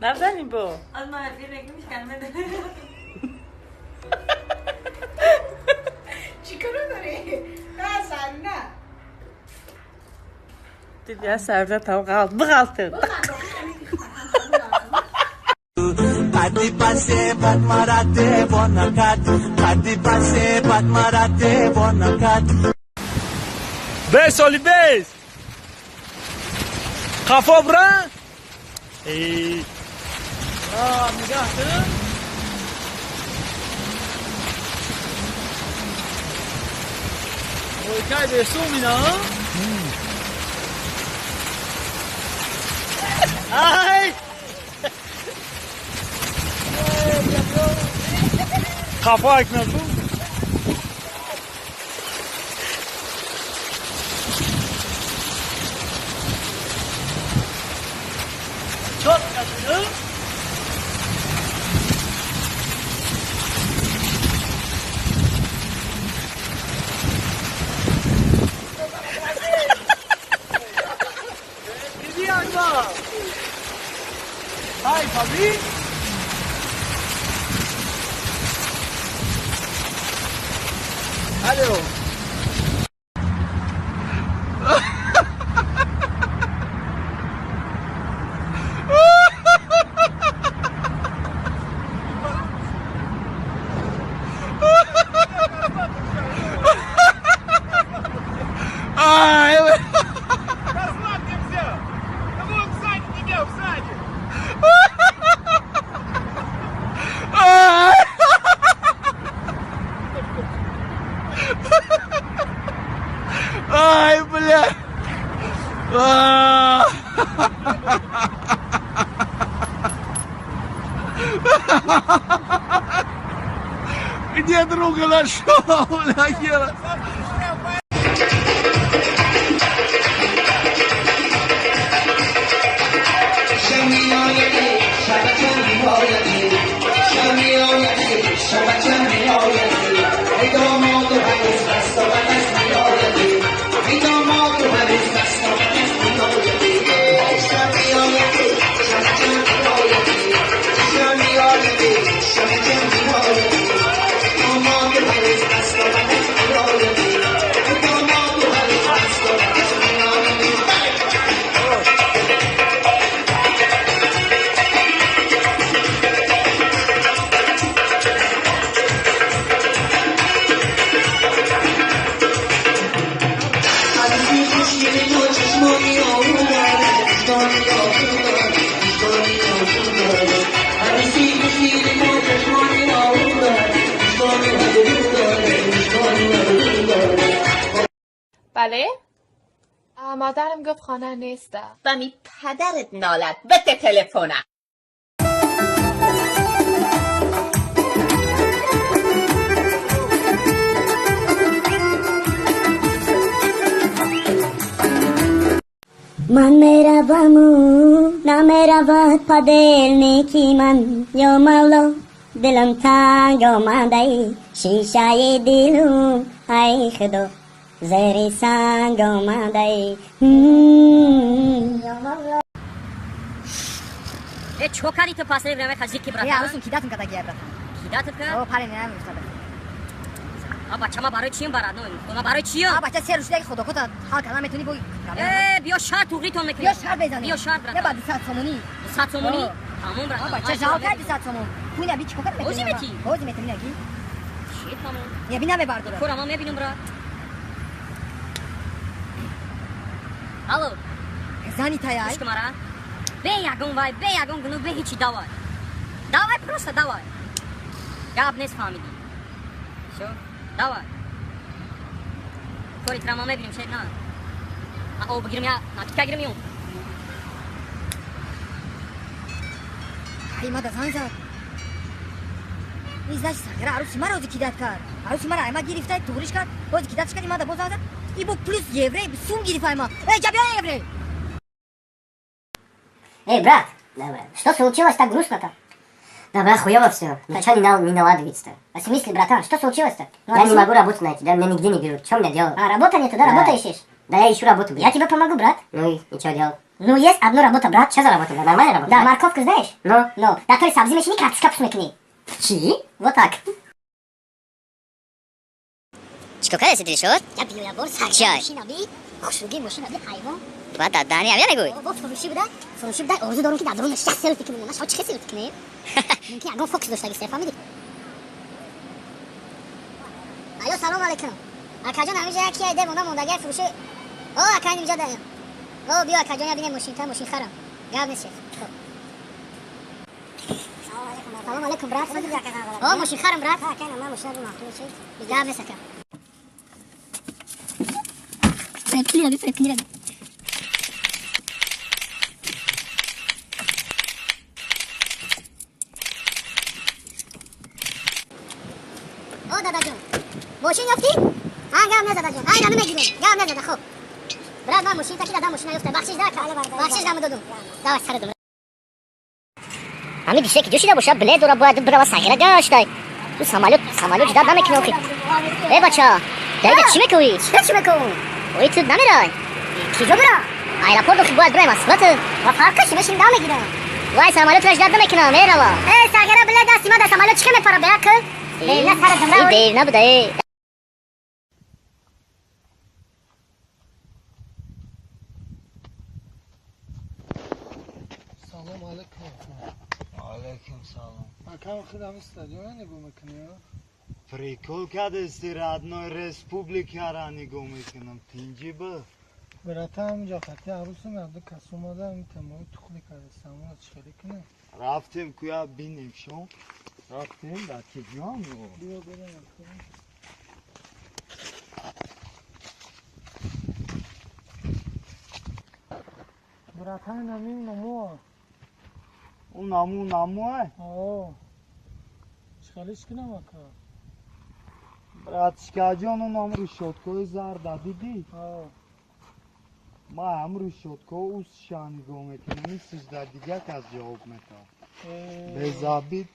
Набзаним бо. Аз ма эфир мекунем, чикоро дорӣ? Назан, на. Дидя сарда там қалт, бығалтыр. Қадди пасе бад мара девона кард, қадди пасе бад мара девона кард. Бес, оли бес! Қафо бира? Эй. А, нигоҳ кун. Ой, кай бесум ина? Ай! Қафо акнаку. Чётко шуд. Диди Акбар. Ай, Фабри. Алло. Ай, Козла ты взял! Да вон сзади тебя, сзади! Ай! Ай, бля! А! Где друга нашел, бля, хера? بله؟ مادرم گفت خانه نیست. بمی پدرت نالت بده تلفنم. Ман мераваму намеравад падел неки ман, ё мавло, дилам танг омадаи, шишаи дилу, ай худо, зери санг омадаи, ё мавло. Э, чо кардӣ ту последнее время хазики, брат? Э, арусум кидатум када гия, братан. Кидатум ка? О, парень, не мефтада. А бача ма барои чием барад? Ну, ма барои чием? А бача сер рушдаги худокота ҳал карда метуни бо. Э, биё шарт туғритон мекунем. Биё шарт безанем. Биё шарт, брат. Не ба 200 сомонӣ. 200 сомонӣ? Тамом, брат. А бача жал кард 200 сомон. Пуля би чикор карда метуни? Ози мети? Ози метуни аки. Чи тамом. Не би намебардора. Кора ма мебинам, брат. Алло. Зани таяй. Гӯш мара. Бе ягон вай, бе ягон гуноҳ, бе ҳичи давай. Давай, просто давай. Гап нест, фаҳмидӣ. Всё, давай. Кори тра ма мебинем, шед на. А об бигирим, я напитка гирим юм. Ай, мада занг зад. Ин значит сағира аруси мара ози кидат кард. Аруси мара айма гирифта, туғриш кард, ози кидатш кард, мада боз занг зад. И бо плюс еврей сум гирифт айма. Эй, ҷа биё, еврей. Эй, брат, да, брат, что случилось так грустно-то? Да, брат, хуёво все. Ничего не наладывается-то. А в смысле, братан, что случилось-то? Ну, я не могу работу найти, да, меня нигде не берут. Что мне делать? А, работа нету, да? Да. Работа ищешь? Да, я ищу работу, блядь. Я тебе помогу, брат. Ну и что делать? Ну, есть одна работа, брат. Что за работа, брат? Нормальная работа? Да, морковку знаешь? Ну? Ну. Да, то есть сабзи мешини, картошка пус мекни. Чи? Вот так. Чико кадаси Дилшод? Я бию, я бор, сар. Чай. Мошина би, хушруги мошина би, ҳайвон. Ба дадани ҳам ягӯй. Бо фурӯшӣ буда, фурӯшӣ буда, орзу дорум ки дар дарун шахс селфи кунем, ма шав чӣ селфи кунем? Мумкин ягон фокус доштаги се, фаҳмидӣ? Алло, салом алейкум. Акаҷон, ҳамиҷа яки айде монда мондагиай фурӯшӣ. О, ака инҷа даем. О, биё акаҷон, я бинем мошин, та мошин харам. Гап нест шеф. Хоб. Салом алейкум, брат. О, мошин харам, брат. Гап нест, ака. О, дадаҷон. Мошин ёфтӣ? А, гап не, дадаҷон. Ай, рано мегирем. Гап не, дада, хоб. Брат, ман мошин таки дадам мошина ёфта. Бахшиш да, ака. Бахшиш даму додум. Давай, сари дум. Ҳами дише ки ҷӯшида боша, билет дора, бояд бирава сағира гаштай. Ту самолёт, самолёт ждать намекунӣ охи. Э, бача, даида чӣ мекӯӣ? Чӣ мекунӣ? Ой, ту намерай. Киҷо бира? Аэропорт охи бояд бирай Москва ту. Ва фарқаш мешин да мегирам. Вай, самолётро ждать намекунам, мерава. Э, сағира билет дасти ма дар самолёт чӣ мепара, беақл? Девна сари дум. И девна буда, э. Салом алейкум. Алейкум салом. Акам худам стадиона нигоҳ мекунӣ? Прикол кадести, родной республикара нигоҳ мекунам. Тинҷи б. Братан, ҳаминҷа хати арӯсам ду кас омада, ҳамин тамоми тухли карда, самона чӣ хеле кунем? Рафтем куя бинем шо. Рафтем да киҷон. Биё бинем. Братан, намин намо. Он наму намуай? О. Чӣ хелеш кунам, ака? Братишкаҷон, он ам решёткаи зарда дидӣ? О. Ма ҳам решётка усша нигоҳ мекунам, ин сижда дига кас ҷавоб метавад. Безабит.